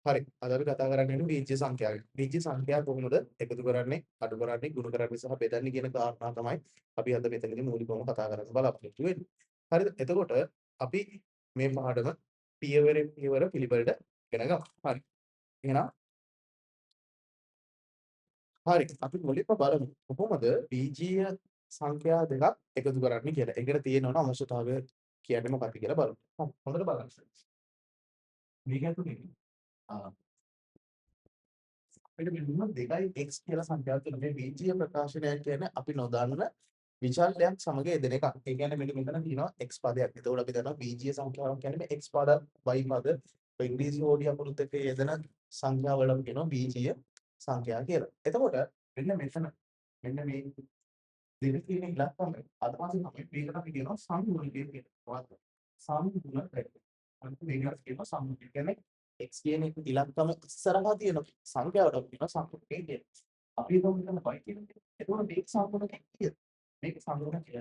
හරි. අද අපි කතා කරන්න යන්නේ බීජ සංඛ්‍යා ගැන. බීජ සංඛ්‍යා කොහොමද එකතු කරන්නේ, අඩු කරන්නේ, ගුණ කරන්නේ සහ බෙදන්නේ කියන කාරණා තමයි අපි අද මෙතනදී මූලිකවම කතා කරන්න බලාපොරොත්තු වෙන්නේ. හරිද? එතකොට අපි මේ පාඩම පියවරෙන් පියවර පිළිවෙලට ගෙන ගමු. හරි. එහෙනම් හරි. අපි මුලින්ම බලමු කොහොමද බීජීය සංඛ්‍යා දෙකක් එකතු කරන්නේ කියලා. ඒකට තියෙන ඕන අවශ්‍යතාවය කියන්නේ මොකක්ද කියලා බලමු. හරි. හොඳට බලන්න. මේක ඇතුලේ අපිට මෙන්න 2x කියලා සංඛ්‍යාවක් තියෙනවා. මේ බීජීය ප්‍රකාශනය කියන්නේ අපි නොදන්න විචල්‍යයක් සමග යෙදෙන එකක්. ඒ කියන්නේ මෙන්න මෙතන තියෙනවා x පදයක්. එතකොට අපි දන්නවා බීජීය සංඛ්‍යාවක් කියන්නේ මේ x පද, y පද, ඔය ඉංග්‍රීසි හෝඩි අකුරුත් එක්ක යෙදෙන සංඛ්‍යා වල අපි කියනවා බීජීය සංඛ්‍යා කියලා. එතකොට මෙන්න මෙතන මෙන්න මේ දෙක තියෙන ඉලක්කම අදහස තමයි මේකට අපි කියනවා සංගුණකය කියලා. මොකක්ද? සංගුණකය. අන්න මේකට අපි කියනවා සංගුණකය. කියන්නේ x කියන එක ඉලක්කම ඉස්සරහා තියෙන සංඛ්‍යාවට අපි කියනවා සංගුණකය කියලා. අපි හිතමු මෙතන y කියන එක. එතකොට මේක සංගුණකය කීයද? මේක සංගුණකය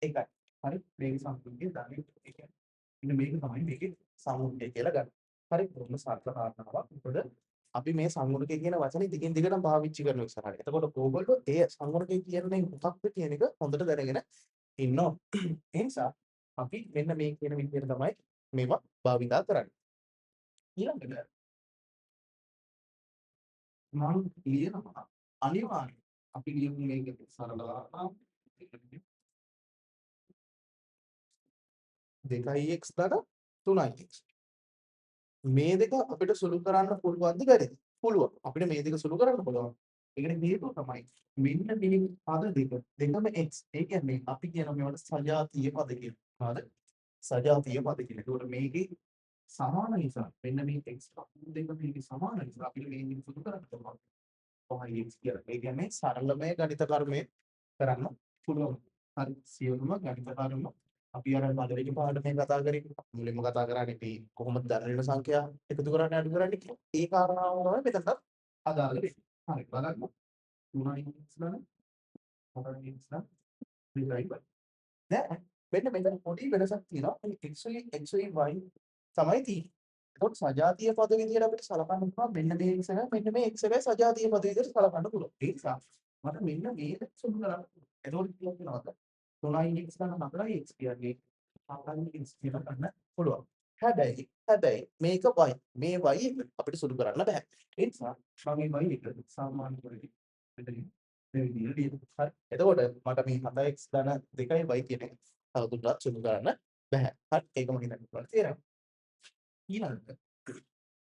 1යි. හරි? මේක සංගුණකය ධන ඒ කියන්නේ මෙන්න මේක තමයි මේකේ සංගුණකය කියලා ගන්න. හරි? බොහොම සරල කාරණාවක්. මොකද අපි මේ සංගුණකය කියන වචනේ දිගින් දිගටම පාවිච්චි කරන ඉස්සරහට. එතකොට ඕගොල්ලෝ ඒ සංගුණකය කියන්නේ මොකක්ද කියන එක හොඳට දැනගෙන ඉන්න ඕන. ඒ නිසා අපි මෙන්න මේ කියන විදිහට තමයි මේවා භාවිතා කරන්නේ. ඊළඟට මම ලියනවා අනිවාර්යයෙන් අපි ලියමු මේක සරලව 2x ධන 3x මේ දෙක අපිට සුළු කරන්න පුළුවන්ද බැරිද? පුළුවන්. අපිට මේ දෙක සුළු කරන්න පුළුවන්. ඒකට හේතුව තමයි මෙන්න මේ පද දෙක දෙකම x. ඒ කියන්නේ අපි කියන මේවට සජාතීය පද කියලා. මොනවද? සජාතීය පද කියලා. ඒකට මේකේ සමාන නිසා මෙන්න මේ x දෙක මේකේ සමාන නිසා අපිට මේ දෙක සුළු කරන්න පුළුවන්. 5x කියලා. ඒ කියන්නේ සරලමය ගණිත කර්මය කරන්න පුළුවන්. හරි. සියලුම ගණිත කර්ම අපි අර පළවෙනි පාඩමේ කතා කරේ මුලින්ම කතා කරන්නේ අපි කොහොමද ධන ඍණ සංඛ්‍යා එකතු කරන්නේ අඩු කරන්නේ කියලා. ඒ කාරණාව තමයි මෙතනටත් අදාළ වෙන්නේ. හරි බලන්න. 3x ධන 4x ධන 2y. දැන් මෙන්න මෙතන පොඩි වෙනසක් තියෙනවා. මේ x y x y y තමයි තියෙන්නේ. එතකොට සජාතීය පද විදියට අපිට සලකන්න පුළුවන් මෙන්න මේ x එක මෙන්න මේ x එකයි සජාතීය පද විදියට සලකන්න පුළුවන්. ඒ නිසා මට මෙන්න මේ දෙක සුළු කරන්න පුළුවන්. එතකොට කීයක් වෙනවද? 3x ධන 4x කියන්නේ 4x කියලා ගන්න පුළුවන්. හැබැයි මේක y මේ y එක අපිට සුළු කරන්න බෑ. ඒ නිසා මම මේ y එක සාමාන්‍ය පරිදි මෙතනින් මේ විදිහට ලියනවා. හරි. එතකොට මට මේ 7x ධන 2y කියන එක තවදුරටත් සුළු කරන්න බෑ. හරි. ඒක මම හිතන්නේ ඔයාලට තේරෙනවා. ඊළඟට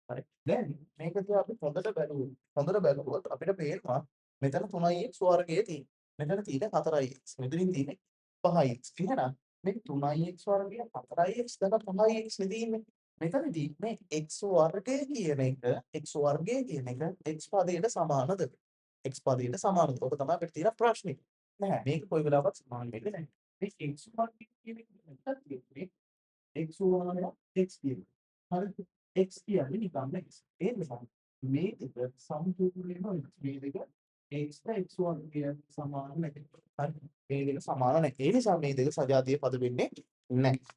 හරි. දැන් මේක දිහා අපි හොඳට බැලුවොත් අපිට පේනවා මෙතන 3x වර්ගයේ තියෙන. මෙතන තියෙන 4x. මෙතනින් තියෙන්නේ 5x. එහෙනම් මේ 3x වර්ගය 4x ධන 5x නේ තියෙන්නේ. මෙතනදී මේ x වර්ගය කියන එක x වර්ගය කියන එක x පදයට සමානද? x පදයට සමානද? ඔක තමයි අපිට තියෙන ප්‍රශ්නේ. නෑ මේක කොයි වෙලාවකත් සමාන වෙන්නේ නෑ. මේ x වර්ගය කියන එක මෙතන තියෙන්නේ x වර්ගය x කියන. හරිද? x කියන්නේ නිකම්ම x. ඒ නිසා මේ දෙක සම්පූර්ණයෙන්ම වෙනස්. මේ දෙක x ට x වර්ගය සමාන නැහැ. හරි. මේ දෙක සමාන නැහැ. ඒ නිසා මේ දෙක සජාතීය පද වෙන්නේ නැහැ.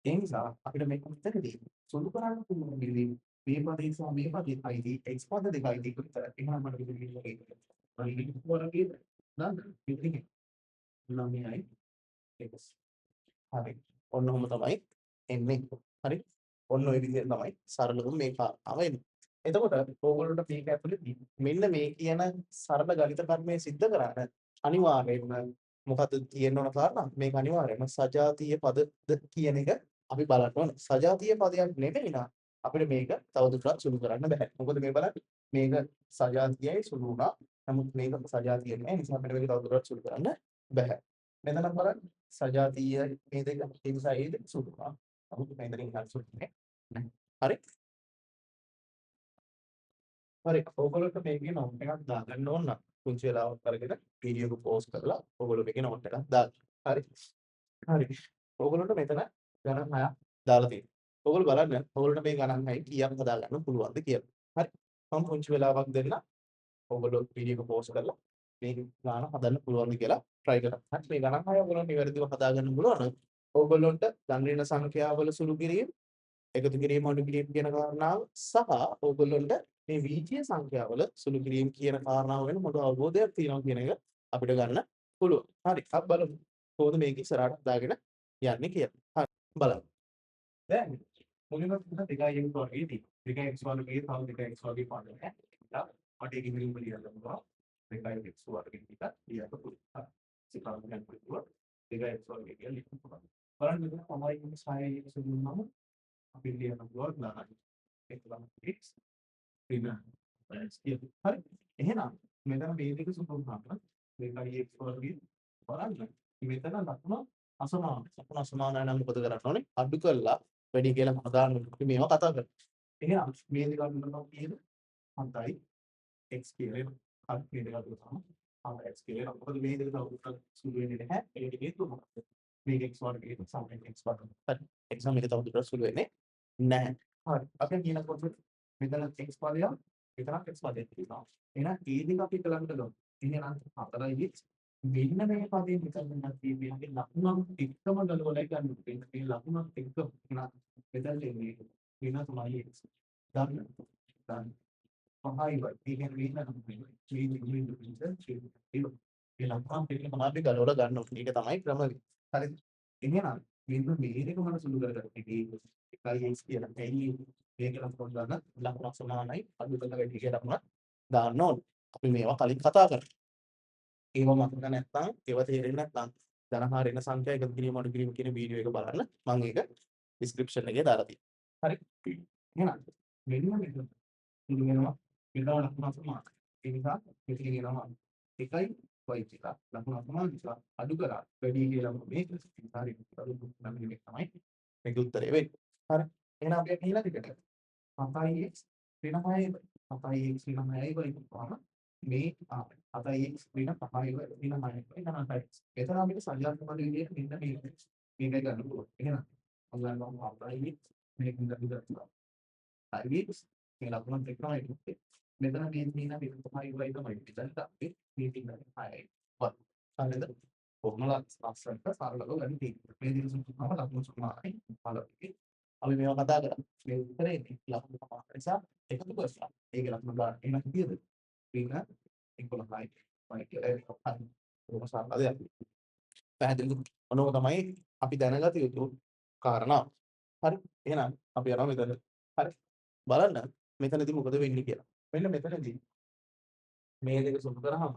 ඒ නිසා අපිට මේක මෙතනදී සුළු කරන්න පුළුවන් වෙන්නේ මේ පදේ සහ මේ පදේ අයිති x පද දෙකයි දෙක විතරයි. එහෙනම් මට මෙතන මේක වර්ගය නේද? මෙතන 9යි x. හරි. ඔන්න ඔහොම තමයි එන්නේ. හරි. ඔන්න ඔය විදිහට තමයි සරලවම මේ කාරණාව එන්නේ. එතකොට ඕගොල්ලන්ට මේක ඇතුළේදී මෙන්න මේ කියන සරල ගණිත කර්මය සිද්ධ කරන්න අනිවාර්යයෙන්ම මොකද්ද තියෙන්න ඕන කාරණා? මේක අනිවාර්යයෙන්ම සජාතීය පදද කියන එක අපි බලන්න ඕන. සජාතීය පදයක් නෙමෙයි නම් අපිට මේක තවදුරටත් සුළු කරන්න බෑ. මොකද මේ බලන්න මේක සජාතීයයි සුළු වුණා. නමුත් මේක සජාතීය නෑ. නිසා අපිට මේක තවදුරටත් සුළු කරන්න බෑ. මෙතන බලන්න සජාතීය මේ දෙක ඒ නිසා ඒ දෙක සුළු වුණා. නමුත් මෙතනින් හරි සුළු වෙන්නේ නෑ. හරි. හරි. ඕගොල්ලන්ට මේකේ නෝට් එකක් දාගන්න ඕන නම් පුංචි වෙලාවක් අරගෙන වීඩියෝ එක පෝස් කරලා ඔයගොල්ලෝ මේකේ නෝට් එකක් දාගන්න. හරි. හරි. ඔයගොල්ලන්ට මෙතන ගණන් 6ක් දාලා තියෙනවා. ඔයගොල්ලෝ බලන්න ඔයගොල්ලන්ට මේ ගණන් 6 කීයක් හදාගන්න පුළුවන්ද කියලා. හරි. මම පුංචි වෙලාවක් දෙන්න. ඔයගොල්ලෝ වීඩියෝ එක පෝස් කරලා මේ ගාන හදන්න පුළුවන්ද කියලා try කරන්න. හරි. මේ ගණන් 6 ඔයගොල්ලන්ට නිවැරදිව හදාගන්න පුළුවන් නම් ඔයගොල්ලන්ට ධන ඍණ සංඛ්‍යාවල සුළු කිරීම එකතු කිරීම අඩු කිරීම කියන කාරණාව සහ ඕගොල්ලන්ට මේ වීජීය සංඛ්‍යාවල සුළු කිරීම කියන කාරණාව ගැන හොඳ අවබෝධයක් තියෙනවා කියන එක අපිට ගන්න පුළුවන්. හරි, අපි බලමු කොහොමද මේක ඉස්සරහට හදාගෙන යන්නේ කියලා. හරි, බලමු. දැන් මුලින්ම මෙතන 2x වර්ගය තියෙනවා. 2x වර්ගයේ තව 2x වර්ගයේ පද නැහැ. මට ඒක මුලින්ම ලියන්න පුළුවන්. 2x වර්ගය කියලා ලියන්න පුළුවන්. හරි. සිතාන්න ගන්න පුළුවන්. 2x වර්ගය කියලා ලියන්න පුළුවන්. බලන්න මෙතන 5x 6x දුන්නාම අපි ලියන්න පුළුවන් ධනයි 11x ඍණ x කියලා. හරි. එහෙනම් මෙතන මේ දෙක සුළු වුණාම 2x වර්ගය බලන්න මෙතන ලකුණ අසමානයි. ලකුණ අසමානයි නම් මොකද කරන්න ඕනේ? අඩු කරලා වැඩි කියලා මම දාන්න ඕනේ. අපි මේවා කතා කරමු. එහෙනම් මේ දෙක අඩු කරනවා කීයද? 7යි x කියලා එනවා. හරි, මේ දෙක අඩු කරාම 7x කියලා එනවා. මොකද මේ දෙක තව දුරටත් සුළු වෙන්නේ නැහැ. ඒකට හේතුව මොකක්ද? මේක x වර්ගයේ සමයෙන් x වර්ගය. හරි. ඒ නිසා මේක තව දුරටත් සුළු වෙන්නේ නැහැ. හරි. අපි ඊළඟ කොටස මෙතන x පදයක්, මෙතනත් x පදයක් තියෙනවා. එහෙනම් මේ දෙක අපි එක ළඟට ගමු. එහෙනම් 4x මෙන්න මේ පදේ මෙතන නම් තියෙන්නේ ලකුණක් එක්කම ගලවලා ගන්න ඕනේ. මෙන්න මේ ලකුණක් එක්කම එහෙනම් මෙතන එන්නේ වෙන 3x. ධන ධන 5යි y. ඒ කියන්නේ වෙන තමයි. මේ මේ මේ ලකුණක් එක්ක තමයි අපි ගලවලා ගන්න ඕනේ. ඒක තමයි ක්‍රමවේදය. හරිද? එහෙනම් මෙන්න මේ දෙක මම සුළු කරගත්තා. මේක 1x කියලා. ඇයි මේක ලකුණක් ගන්න ලකුණක් සමානයි අඩු කරලා වැඩි කියලා ලකුණක් දාන්න ඕනේ. අපි මේවා කලින් කතා කරා. ඒවා මතක නැත්නම් ඒවා තේරෙන්නේ නැත්නම් ධන හා ඍණ සංඛ්‍යා එකතු කිරීම අඩු කිරීම කියන වීඩියෝ එක බලන්න. මම ඒක ඩිස්ක්‍රිප්ෂන් එකේ දාලා තියෙනවා. හරි. එහෙනම් මෙන්න මෙතන සුළු වෙනවා මෙතන ලකුණ සමානයි. ඒ නිසා මෙතන එනවා 1යි y කියලා ලකුණ සමාන නිසා අඩු කරා වැඩි කියලා මේක හරි නම් මේක තමයි මේක උත්තරේ වෙන්නේ. හරි. එහෙනම් අපි ඊළඟ එකට 7x ඍණ 6y 7x ඍණ 6y කියපුවාම මේ 7x ඍණ 5y ඍණ 6y ධන 8x. එතන අපිට සංජානක පද විදියට මෙන්න මේක මේකයි ගන්න පුළුවන්. එහෙනම් මම ගන්නවා 7x මේක ඉඳලා 6x මේ ලකුණත් එක්කම එන්නේ. මෙතන මේ තියෙන ඍණ 5y තමයි. මෙතනට අපි මේ තියෙන 6y. හරිද? කොහොම ලස්සනට සරලව ගන්න තියෙන්නේ. මේ දෙක සුළු කරාම ලකුණු සමානයි. බලන්න. අපි මේවා කතා කරා. මේ උත්තරේ ලකුණු සමාන නිසා එකතු කරලා ඒක ලකුණු ගන්න. එහෙනම් කීයද? ඍණ 11යි y කියලා එනවා. හරි. බොහොම සරල දෙයක්. පැහැදිලිද? ඔනෝක තමයි අපි දැනගත යුතු කාරණා. හරි. එහෙනම් අපි යනවා මෙතන. හරි. බලන්න මෙතනදී මොකද වෙන්නේ කියලා. මෙන්න මෙතනදී මේ දෙක සුළු කරාම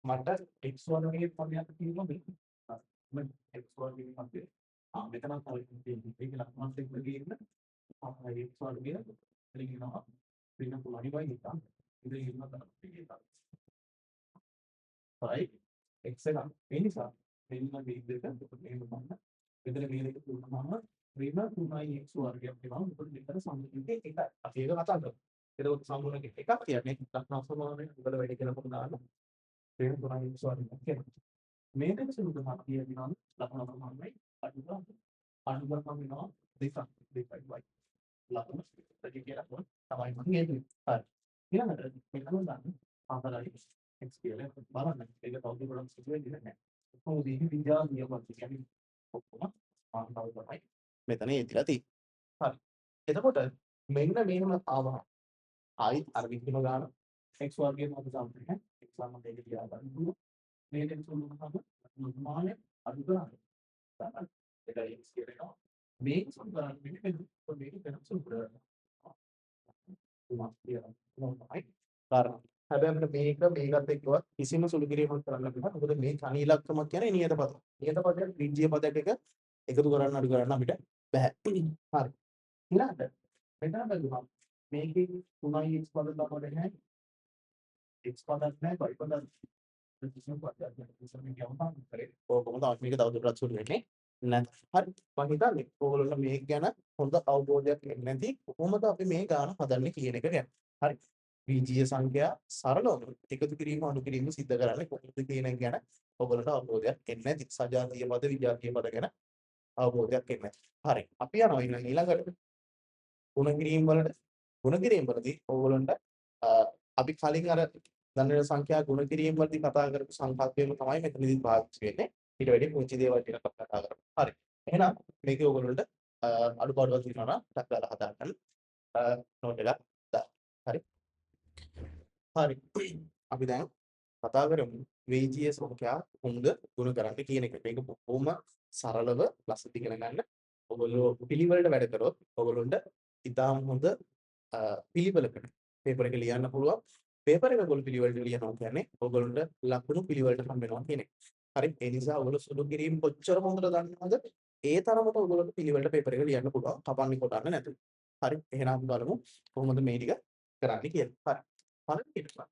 මට x වර්ගයේ පදයක් තියෙනවා මේ x වර්ගයේ පදය. ආ මෙතන තව එකක් තියෙනවා. ඒක ලකුණත් එක්ක ගේන්න 5x වර්ගය එතන එනවා ඍණ 3යි y එකක්. ඉතින් එනවා තමයි එකක්. හරි x එක. ඒ නිසා මෙන්න මේ දෙක මෙහෙම බලන්න. මෙතන මේ දෙක තුනම ඍණ 3x වර්ගයක් වෙනවා. මොකද මෙතන සම්පූර්ණ එකයි. අපි ඒක කතා කරමු. එතකොට සම්පූර්ණ එකක් කියන්නේ ලකුණු සමානයි. උඩ වැඩි කියලා කොහොමද දාන්න? ඍණ 3x වර්ගයක් කියනවා. මේ දෙක සුළු කරනවා කියනවා ලකුණු සමානයි. අඩු කරා අඩු කරාම වෙනවා 2 2y. ලකුණු දෙක කියලා තමයි මම කියන්නේ. හරි. ඊළඟට මෙතන දාන්න 4යි x කියලා බලන්න. ඒක තවදුරටත් සිදු වෙන්නේ නැහැ. කොහොමද මේ විද්‍යාත්මක පද්ධතිය කියන්නේ ඔක්කොම ආන්තාව තමයි මෙතන යෙදিলা තියෙන්නේ. හරි. එතකොට මෙන්න මෙහෙම ආවම ආයිත් අර විදිහම ගන්න x වර්ගයේ මත සම්පූර්ණ x සම දෙක තියා ගන්න පුළුවන්. මේ දෙක සුළු වුණාම සමානයි අඩු කරන්න. බලන්න. එකයි x කියලා එනවා. මේක සුළු කරන්න වෙන්නේ මේක වෙනස් සුළු කරන්න. තුනක් කියලා. තුනක් තමයි කාරණා. හැබැයි අපිට මේක මේකත් එක්කවත් කිසිම සුළු කිරීමක් කරන්න බෑ. මොකද මේ තනි ඉලක්කමක් කියන්නේ නියත පදයක්. නියත පදයක් ත්‍රිජ්‍ය පදයක් එක එකතු කරන්න අඩු කරන්න අපිට බෑ. හරි. ඊළඟට මෙතන බැලුවම මේකේ 3x පද තමයි නැහැ. x පදක් නැහැ, y පදක් නැහැ. කිසිම පදයක් නැහැ. ඒ නිසා මේක යවන්න කරේ. ඔකම තමයි මේක තවදුරටත් සුළු වෙන්නේ නැත. හරි. මම හිතන්නේ ඔයගොල්ලෝ මේක ගැන හොඳ අවබෝධයක් එන්නේ නැති කොහොමද අපි මේ ගාන හදන්නේ කියන එක ගැන. හරි. වීජීය සංඛ්‍යා සරලවම එකතු කිරීම අඩු කිරීම සිද්ධ කරන්නේ කොහොමද කියන එක ගැන ඔයගොල්ලන්ට අවබෝධයක් එන්නේ නැති. සජාතීය පද විජාතීය පද ගැන අවබෝධයක් එන්නේ නැති. හරි. අපි යනවා ඊළඟට ගුණ කිරීම වලට. ගුණ කිරීම වලදී ඔයගොල්ලන්ට අපි කලින් අර ධන සංඛ්‍යා ගුණ කිරීම වලදී කතා කරපු සංකල්පයම තමයි මෙතනදී පාවිච්චි වෙන්නේ. ඊට වැඩි පුංචි දේවල් ටිකක් අපි කතා කරමු. හරි. එහෙනම් මේකේ ඔයගොල්ලන්ට අඩුපාඩුවක් තියෙනවා නම් ටක් ගාලා හදාගන්න. නෝට් එකක් දාන්න. හරි. හරි. අපි දැන් කතා කරමු වීජීය සංඛ්‍යා කොහොමද ගුණ කරන්නේ කියන එක. මේක බොහොම සරලව ලස්සනට ඉගෙන ගන්න. ඔයගොල්ලෝ පිළිවෙලට වැඩ කරොත් ඔයගොල්ලන්ට ඉතාම හොඳ පිළිවෙලකට පේපර් එක ලියන්න පුළුවන්. පේපර් එක ඔයගොල්ලෝ පිළිවෙලට ලියනවා කියන්නේ ඔයගොල්ලන්ට ලකුණු පිළිවෙලට හම්බ වෙනවා කියන එක. හරි. ඒ නිසා ඔයගොල්ලෝ සුළු කිරීම කොච්චර හොඳට දන්නවද ඒ තරමට ඔයගොල්ලන්ට පිළිවෙලට පේපර් එක ලියන්න පුළුවන්. කපන්නේ කොටන්නේ නැතුව. හරි. එහෙනම් අපි බලමු කොහොමද මේ ටික කරන්නේ කියලා. හරි.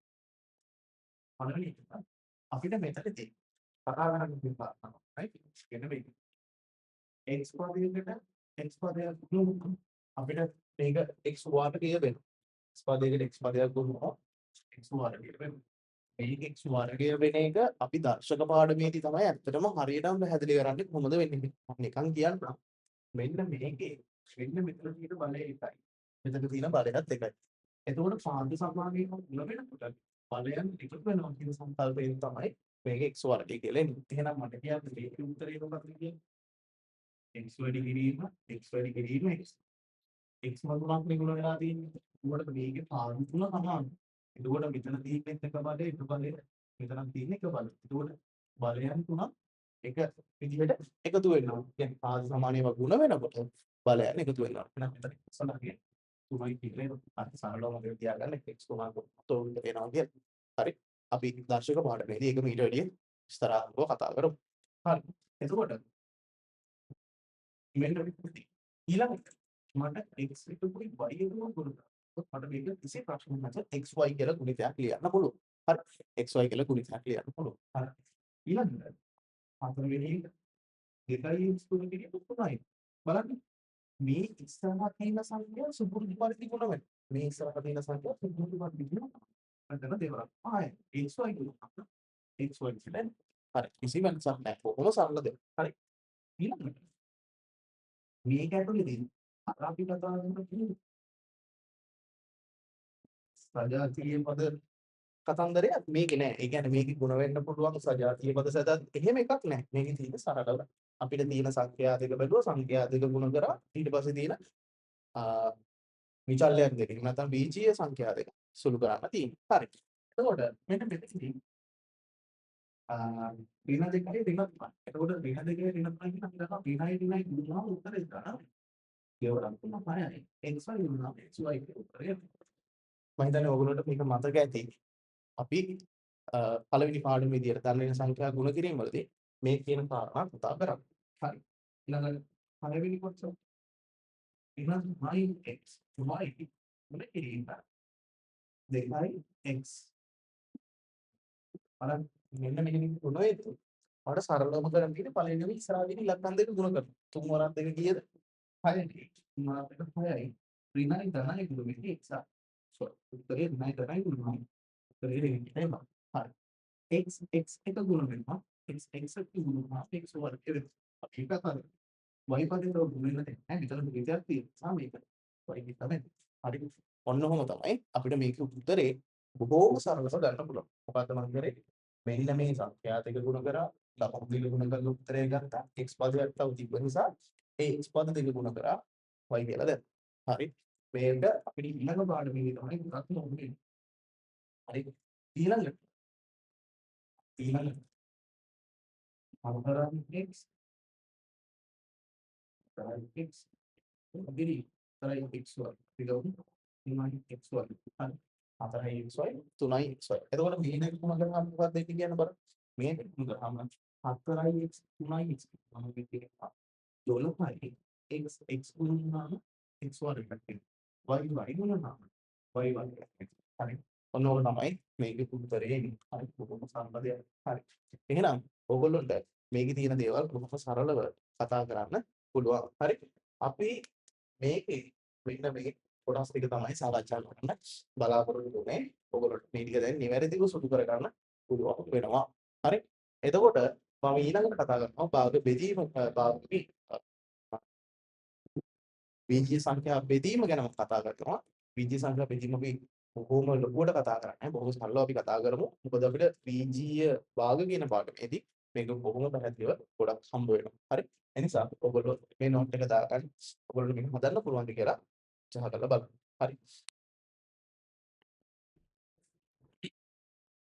පළවෙනි එක අපිට මෙතනදී කතා කරන්න තියෙන කාරණාව right? මෙන්න මේක. X පදයකට x පදයක් ගුණ වුණොත් අපිට මේක x වර්ගය වෙනවා. X පදයකට x පදයක් ගුණ වුණොත් x වර්ගය වෙනවා. මේක x වර්ගය වෙන එක අපි දර්ශක පාඩමේදී තමයි ඇත්තටම හරියටම පැහැදිලි කරන්නේ කොහොමද වෙන්නේ කියලා. මම නිකන් කියන්නම්. මෙන්න මේකේ මෙන්න මෙතන තියෙන බලය එකයි. මෙතන තියෙන බලයත් එකයි. එතකොට පාද සමානීය ගුණ වෙනකොට බලයන් එකතු වෙනවා කියන සංකල්පයෙන් තමයි මේක x වර්ගය කියලා එන්නේ. එහෙනම් මට කියන්න මේකේ උත්තරේ මොකක්ද කියන්නේ? X වැඩි කිරීම x වැඩි කිරීම x. X මතුනක් නේ ගුණ වෙලා තියෙන්නේ. එතකොට මේකේ පාද තුන සමානයි. එතකොට මෙතන තියෙන්නේ එක බලය එක බලය මෙතනක් තියෙන්නේ එක බලය. එතකොට බලයන් තුනක් එක විදිහට එකතු වෙනවා. කියන්නේ පාද සමානීයව ගුණ වෙනකොට බලයන් එකතු වෙනවා. එහෙනම් මෙතන x වර්ගය 3යි කියලා එනවා. හරි සරලව මතක තියාගන්න x තුනක් උත්තර එනවා කියලා. හරි. අපි දර්ශක පාඩමේදී ඒක මීට වැඩිය විස්තරාත්මකව කතා කරමු. හරි. එතකොට මෙන්න මෙතනදී ඊළඟට මට x එකකුයි y එකකුයි ගුණ කරන්න. මට මේක කිසි ප්‍රශ්නයක් නැතුව xy කියලා ගුණිතයක් ලියන්න පුළුවන්. හරි. Xy කියලා ගුණිතයක් ලියන්න පුළුවන්. හරි. ඊළඟට හතරවෙනි එක 2x ගුණ කිරීම 3යි. බලන්න මේ ඉස්සරහා තියෙන සංඛ්‍යා සුපුරුදු පරිදි ගුණ වෙනවා. මේ ඉස්සරහා තියෙන සංඛ්‍යා සුපුරුදු පරිදි ගුණ වෙනවා. මෙතන දෙවරක් පහයි. Xy ගුණ xy කියලා. හරි. කිසි වෙනසක් නැහැ. බොහොම සරල දෙයක්. හරි. ඊළඟට මේක ඇතුළේදී අර අපි කතා කරන සජාතීය පද කතන්දරයක් මේකේ නෑ. ඒ කියන්නේ මේකේ ගුණ වෙන්න පුළුවන් සජාතීය පද සදත් එහෙම එකක් නෑ. මේකේ තියෙන සරලව අපිට තියෙන සංඛ්‍යා දෙක බැලුවා සංඛ්‍යා දෙක ගුණ කරා ඊට පස්සේ තියෙන විචල්‍යයන් දෙක. එහෙම නැත්නම් බීජීය සංඛ්‍යා දෙක සුළු කරන්න තියෙනවා. හරි. එතකොට මෙන්න මෙතනදී ඍණ දෙකයි ඍණ තුනයි. එතකොට ඍණ දෙකයි ඍණ තුනයි කියන අපි දන්නවා ඍණයි ඍණයි ගුණාම උත්තරේ ගන්න. දෙවරක් තුන හයයි. Xy ගුණාම xy කියන උත්තරය. මම හිතන්නේ ඔයගොල්ලන්ට මේක මතක ඇති. අපි පළවෙනි පාඩම විදියට ධන ඍණ සංඛ්‍යා ගුණ කිරීම වලදී මේ කියන කාරණා කතා කරා. හරි. ඊළඟට පළවෙනි කොටස ඍණ 9x y ගුණ කිරීම 2x. බලන්න මෙන්න මෙහෙම ගුණ වෙද්දී ඔයාලට සරලවම කරන්න තියෙන්නේ පළවෙනිම ඉස්සරහා තියෙන ඉලක්කම් දෙක ගුණ කරනවා. තුන් වරක් දෙක කීයද? 6යි. තුන් වරක් දෙක 6යි. ඍණයි ධනයි ගුණ වෙන්නේ x. සෝරි. උත්තරේ ඍණයි ධනයි ගුණ වෙනවා. උත්තරේ ඍණයි එනවා. හරි. X x එක ගුණ වෙනවා. X x එක ගුණ වෙනවා. X වර්ගය වෙනවා. අපි ඒක කරමු. Y පදේ තව ගුණ වෙන්න දෙයක් නැහැ. මෙතන ගුණයක් තියෙනවා. මේක y එක තමයි. හරි. ඔන්න ඔහොම තමයි අපිට මේකේ උත්තරේ බොහෝම සරලව ගන්න පුළුවන්. මොකද්ද මම කරේ? මෙන්න මේ සංඛ්‍යා දෙක ගුණ කරා ලකුණු දෙක ගුණ කරලා උත්තරය ගත්තා. X පදයක් තව තිබ්බ නිසා ඒ x පද දෙක ගුණ කරා y කියලා දැම්මා. හරි. මේක අපිට ඊළඟ පාඩමේදී තමයි ගොඩක්ම ඕනේ. හරි. ඊළඟට ඊළඟට 4x 4x ගිරි 4xy අපි ගමු 3xy. හරි. 4xy 3xy. එතකොට මේ දෙක ගුණ කරාම මොකක්ද වෙන්නේ කියන්න බලන්න. මේ දෙක ගුණ කරාම 4x 3x මම කියනවා 12යි x x ගුණ වුණාම x වර්ගයක් වෙනවා. Y y ගුණ වුණාම y වර්ගයක් වෙනවා. හරි. ඔන්න ඕක තමයි මේකේ උත්තරේ එන්නේ. හරි. බොහොම සරල දෙයක්. හරි. එහෙනම් ඕගොල්ලොන්ට මේකේ තියෙන දේවල් බොහොම සරලව කතා කරන්න පුළුවන්. හරි. අපි මේකේ මෙන්න මේ කොටස් ටික තමයි සාකච්ඡා කරන්න බලාපොරොත්තු වෙන්නේ. ඔයගොල්ලොන්ට මේ ටික දැන් නිවැරදිව සුදු කරගන්න පුළුවන් වෙනවා. හරි. එතකොට මම ඊළඟට කතා කරනවා භාග බෙදීම භාග බීජීය සංඛ්‍යා බෙදීම ගැන මම කතා කරනවා. බීජීය සංඛ්‍යා බෙදීම අපි බොහොම ලොකුවට කතා කරන්නේ නැහැ. බොහොම සරලව අපි කතා කරමු. මොකද අපිට බීජීය භාග කියන පාඩමේදී මේක බොහොම පැහැදිලිව ගොඩක් හම්බ වෙනවා. හරි. ඒ නිසා ඔයගොල්ලෝ මේ නෝට් එක දාගන්න. ඔයගොල්ලෝ මේක හදන්න පුළුවන්ද කියලා උත්සාහ කරලා බලන්න. හරි.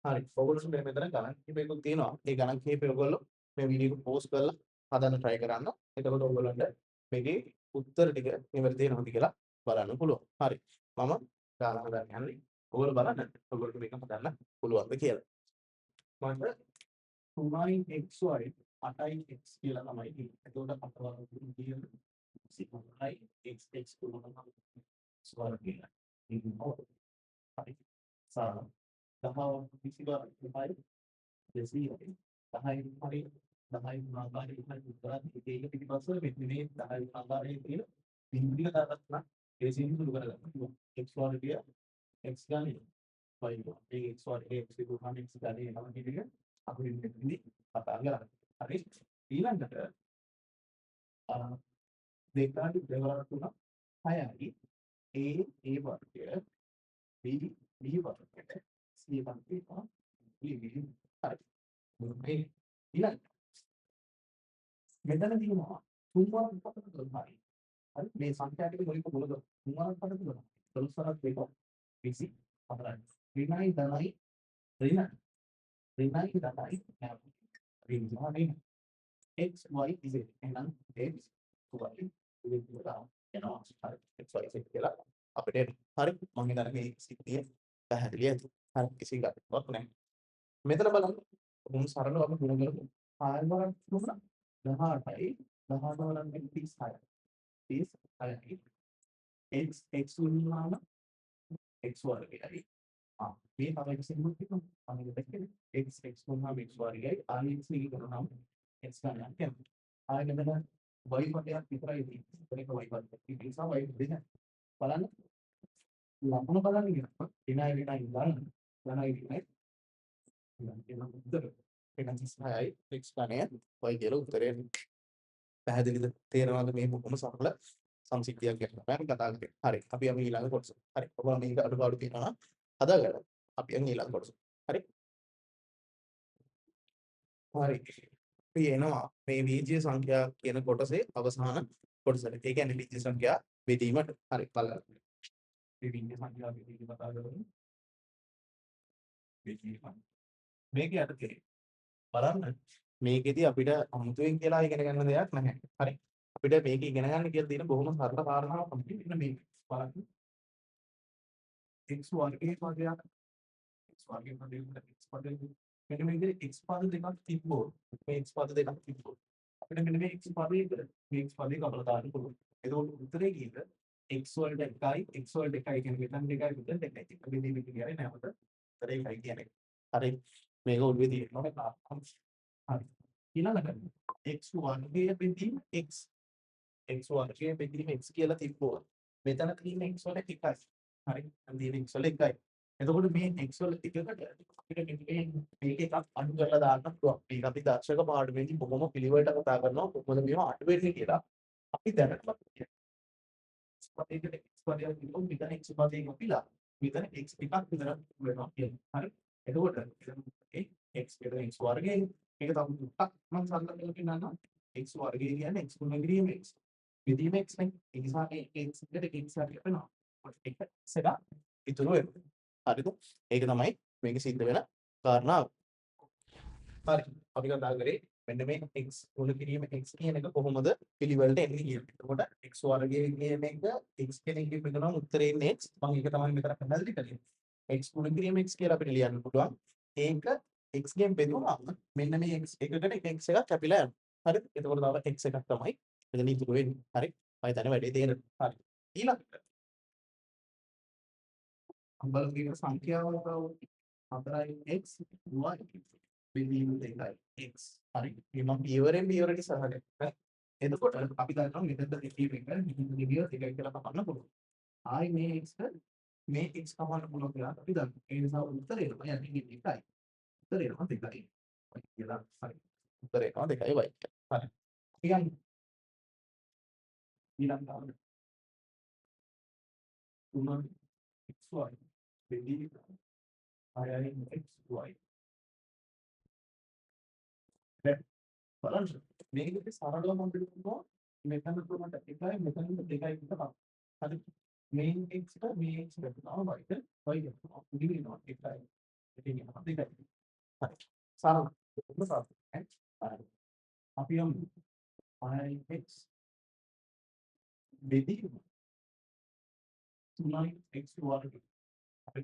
හරි. ඔයගොල්ලෝ මෙන්න මෙතන ගණන් කිහිපයකුත් තියෙනවා. ඒ ගණන් කිහිපය ඔයගොල්ලෝ මේ වීඩියෝ එක පෝස්ට් කරලා හදන්න try කරන්න. එතකොට ඔයගොල්ලන්ට මේකේ උත්තර ටික නිවැරදි වෙනවද කියලා බලන්න පුළුවන්. හරි. මම දාලා හදන්න යන්නේ. ඔයගොල්ලෝ බලන්න ඔයගොල්ලෝ මේක හදන්න පුළුවන්ද කියලා. මට 3xy 8x කියලා තමයි තියෙන්නේ. එතකොට 8 වර්ග 3 කියන 24යි x x තුන තමයි x වර්ගය. හරි. සහ 10 24 2යි 200යි 10 හරි 10 ගුණාකාරයේ හරි උත්තරات එක එක පිටිපස්ස මෙන්න මේ 10 ගුණාකාරයේ තියෙන බිංදු ටික දාගත්තා නම් ඒ සිංහල සුළු කරගන්න පුළුවන්. X වර්ගය x ගණනය y වර්ගය මේ x වර්ගය x ගුණාම x ගණනය එනවා කියන එක අපි මෙතනදී කතා කරා. හරි. ඊළඟට දෙකයි දෙවරක් තුන 6යි a a වර්ගය b b වර්ගය c වර්ගය b b. හරි. මේ ඊළඟ මෙතන තියෙනවා තුන් වරක් පතන 12යි. හරි. මේ සංඛ්‍යා ටික මුලින්ම මුල තුන් වරක් පතන 12යි. 12 වරක් 2 24යි. ඍණයි ධනයි ඍණ ඍණයි ධනයි ඍණ x y z. එහෙනම් x y z කියලා එනවා. හරි. X y z කියලා අපිට එනවා. හරි. මම හිතන්නේ මේ සිද්ධිය පැහැදිලි ඇති. හරි. කිසි ගැටලුවක් නැහැ. මෙතන බලන්න බොහොම සරලව අපි ගුණ කරමු. 6 වරක් තුන 18යි 18 වරක් 36යි. 36යි x x වුණාම x වර්ගයයි. මේ තව එක සිංහල තියෙනවා. අනිත් පැත්තේ x x වුණාම x වර්ගයයි. ආයි x එක කරනවාම x ගණනක් යනවා. ආයෙ මෙතන y පදයක් විතරයි තියෙන්නේ. එතන එක y පදයක්. ඒ නිසා y දෙක බලන්න ලකුණු බලන්න ගියාම ඍණයි ඍණයි බලන්න ධනයි ඍණයි එන උත්තර එන 36යි x ගණය y කියලා උත්තරේ පැහැදිලිද? තේරෙනවද? මේ බොහොම සරල සංසිද්ධියක් ගැන තමයි අපි කතා කරන්නේ. හරි. අපි යමු ඊළඟ කොටස. හරි. ඔයාලා මේක අඩුපාඩු තියෙනවා නම් හදාගන්න. අපි යමු ඊළඟ කොටස. හරි. හරි. අපි එනවා මේ බීජීය සංඛ්‍යා කියන කොටසේ අවසාන කොටසට. ඒ කියන්නේ බීජීය සංඛ්‍යා බෙදීමට. හරි බලන්න. මේ බීජීය සංඛ්‍යා බෙදීම කතා කරමු. බෙදීම. මේක යටතේ බලන්න මේකෙදි අපිට අමුතුවෙන් කියලා ඉගෙන ගන්න දෙයක් නැහැ. හරි. අපිට මේක ඉගෙන ගන්න කියලා තියෙන බොහොම සරල කාරණාවක් තමයි මෙන්න මේක. බලන්න. X වර්ගයේ පදයක් x වර්ගයේ පදයක් x පදයක් මෙන්න මේ විදිහට x පද දෙකක් තිබ්බොත් මේ x පද දෙකක් තිබ්බොත් අපිට මෙන්න මේ x පදයක මේ x පදේ කපලා දාන්න පුළුවන්. එතකොට උත්තරේ කීයද? X වලට 1යි x වලට 1යි කියන්නේ මෙතන 2යි මෙතන 2යි. එක බෙදීම කියන්නේ නැවත උත්තරේ 1යි කියන එක. හරි. මේක ඔළුවේ තියෙන්න ඕනේ කාරණා. හරි. ඊළඟට x වර්ගය බෙදීම x x වර්ගය බෙදීම x කියලා තිබ්බොත් මෙතන තියෙන x වල 1යි. හරි. මෙතන තියෙන x වල 1යි. එතකොට මේ x වල එකකට අපිට මේක එකක් අඩු කරලා දාන්න පුළුවන්. මේක අපි දර්ශක පාඩමේදී බොහොම පිළිවෙලට කතා කරනවා කොහොමද මේවා අඩු වෙන්නේ කියලා. අපි දැනටමත් කියනවා. X පදයකට x පදයක් තිබ්බොත් මෙතන x පදයක අපිලා මෙතන x එකක් විතර වෙනවා කියලා. හරි. එතකොට ඒ x මෙතන x වර්ගයෙන් මේක තව ටිකක් මම සරල කරලා පෙන්නන්නම්. X වර්ගය කියන්නේ x ගුණ කිරීම x බෙදීම x නේ. ඒ නිසා මේ x එකට x හරි වෙනවා. එක x එකක් ඉතුරු වෙනවා. හරිද? ඒක තමයි මේක සිද්ධ වෙන කාරණාව. හරි. අපි කතා කරේ මෙන්න මේ x ගුණ කිරීම x කියන එක කොහොමද පිළිවෙලට එන්නේ කියලා. එතකොට x වර්ගය කියන එක x කියන එකෙන් බෙදුනම උත්තරේ එන්නේ x. මම ඒක තමයි මෙතන පැහැදිලි කළේ. X ගුණ කිරීම x කියලා අපිට ලියන්න පුළුවන්. ඒක x ගෙන් බෙදුනම මෙන්න මේ x එකකට එක x එකක් කැපිලා යනවා. හරිද? එතකොට තව x එකක් තමයි මෙතන ඉතුරු වෙන්නේ. හරි. මම හිතන්නේ වැඩේ තේරෙනවා. හරි. ඊළඟට බලමු මේක සංඛ්‍යාවක් ආවොත් 4x y බෙදීම 2x. හරි. මේ මම පියවරෙන් පියවරට ඉස්සරහට යනවා. එතකොට අපි දන්නවා මෙතනද දෙකේ එක මෙතනද දෙකේ දෙකයි කියලා කපන්න පුළුවන්. ආයි මේ x මේ x කපන්න පුළුවන් කියලා අපි දන්නවා. ඒ නිසා උත්තරේ එනවා යටින් එකයි. උත්තරේ එනවා 2යි. y කියලා. හරි. උත්තරේ එනවා 2යි y කියලා. හරි. අපි යමු. ඊළඟ 3 xy බෙදීම 6 xy. දැන් බලන්න මේකෙදි සරලවම අපිට පුළුවන් මෙතන තුනට 1යි මෙතන 2යි කියලා. හරි. මේ x එක මේ x වැටෙනවා y එක y වැටෙනවා. උඩින් එනවා 1යි. යටින් එනවා 2යි. හරි. සරල. බොහොම සරල. හරි. අපි යමු 6x බෙදීම 3x වර්ග. හරි.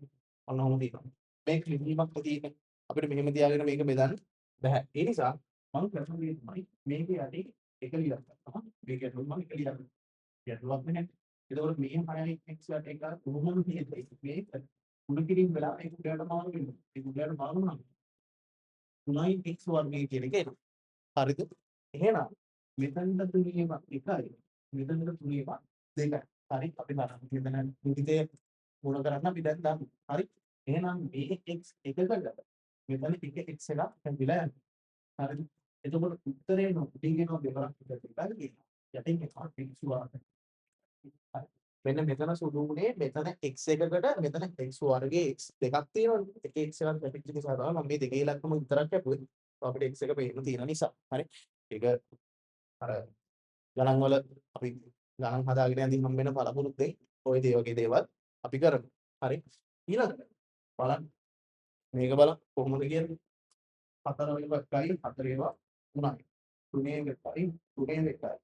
ඔන්න ඔහොම තියෙනවා. මේක ලිවීමක් තියෙන්නේ. අපිට මෙහෙම තියාගෙන මේක බෙදන්න බැහැ. ඒ නිසා මම කරන දේ තමයි මේක යටින් එක ලියන්න ගන්නවා. මේක යටින් මම එක ලියන්න. ගැටලුවක් නැහැ. එතකොට මේ 6x යට එක කොහොමද තියෙන්නේ? මේක ගුණ කිරීම වෙලා මේක උඩට මාරු වෙනවා. මේක උඩට මාරු වුණාම 3x වර්ගය කියන එක එනවා. හරිද? එහෙනම් මෙතනට තුනේම 1යි මෙතනට තුනේම 2යි. හරි, අපි බලමු. මෙතන ගුණිතය ගුණ කරන්න අපි දැන් දන්නවා. හරි. එහෙනම් මේ x එකකට මෙතන එක x එකක් හැදිලා යනවා. හරිද? එතකොට උත්තරේ උඩින් එනවා දෙවරක් විතර දෙකයි කියනවා. යටින් එනවා x වර්ග. හරි. මෙන්න මෙතන සුළු වුණේ මෙතන x එකකට මෙතන x වර්ගයේ x දෙකක් තියෙනවනේ. එක x එකක් වැටිච්ච නිසා තමයි මම මේ දෙකේ ඉලක්කම විතරක් කැපුවේ. අපිට x එක පේන්න තියෙන නිසා. හරි. ඒක අර ගණන් වල අපි ගණන් හදාගෙන යද්දී හම්බ වෙන පළපුරුද්දෙන් ඔය දේ වගේ දේවල් අපි කරමු. හරි. ඊළඟට බලන්න මේක බලන්න කොහොමද කියන්නේ. 4 ඒවා 1යි 4 ඒවා 3යි. 3 එකයි 3 එකයි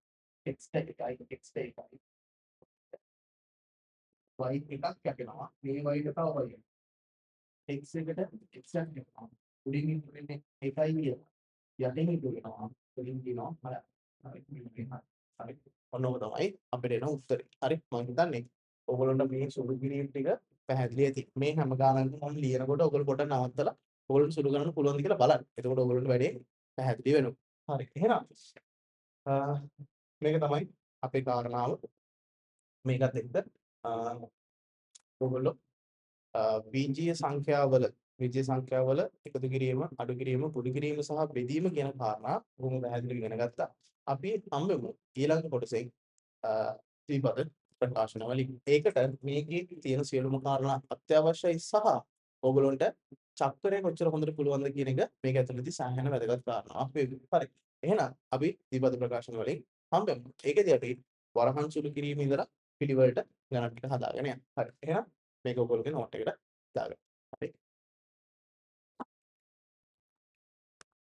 x එකයි x එකයි y එකක් කැපෙනවා. මේ y එක තව y එකක්. x එකට x එකක් කැපෙනවා. උඩින් ඉතුරු වෙන්නේ 1යි කියලා. යටින් ඉතුරු වෙනවා. උඩින් කියනවා 6. හරි. හරි. ඔන්න ඔක තමයි අපිට එන උත්තරේ. හරි. මම හිතන්නේ ඔයගොල්ලන්ට මේ සුළු කිරීම ටික පැහැදිලි ඇති. මේ හැම ගානක්ම මම ලියනකොට ඔයගොල්ලෝ පොඩ්ඩක් නවත්තලා ඔයගොල්ලන්ට සුළු කරන්න පුළුවන්ද කියලා බලන්න. එතකොට ඔයගොල්ලන්ට වැඩේ පැහැදිලි වෙනවා. හරි. එහෙනම් මේක තමයි අපේ කාරණාව. මේකත් එක්ක ඔයගොල්ලෝ බීජීය සංඛ්‍යාවල එකතු කිරීම, අඩු කිරීම, පුඩු කිරීම සහ බෙදීම කියන කාරණා බොහොම පැහැදිලිව ඉගෙන ගත්තා. අපි හම්බෙමු ඊළඟ කොටසෙන් ද්විපද ප්‍රකාශන වලින්. ඒකට මේකේ තියෙන සියලුම කාරණා අත්‍යවශ්‍යයි සහ ඔයගොල්ලන්ට චක්‍රය කොච්චර හොඳට පුළුවන්ද කියන එක මේක ඇතුළතදී සෑහෙන වැදගත් කාරණාවක් වේවි. හරි. එහෙනම් අපි ද්විපද ප්‍රකාශන වලින් හම්බෙමු. ඒකෙදී අපි වරහන් සුළු කිරීම ඉඳලා පිළිවෙලට ගණන් ටික හදාගෙන යන්න. හරි. එහෙනම් මේක ඔයගොල්ලෝගේ නෝට් එකට දාගන්න. හරි.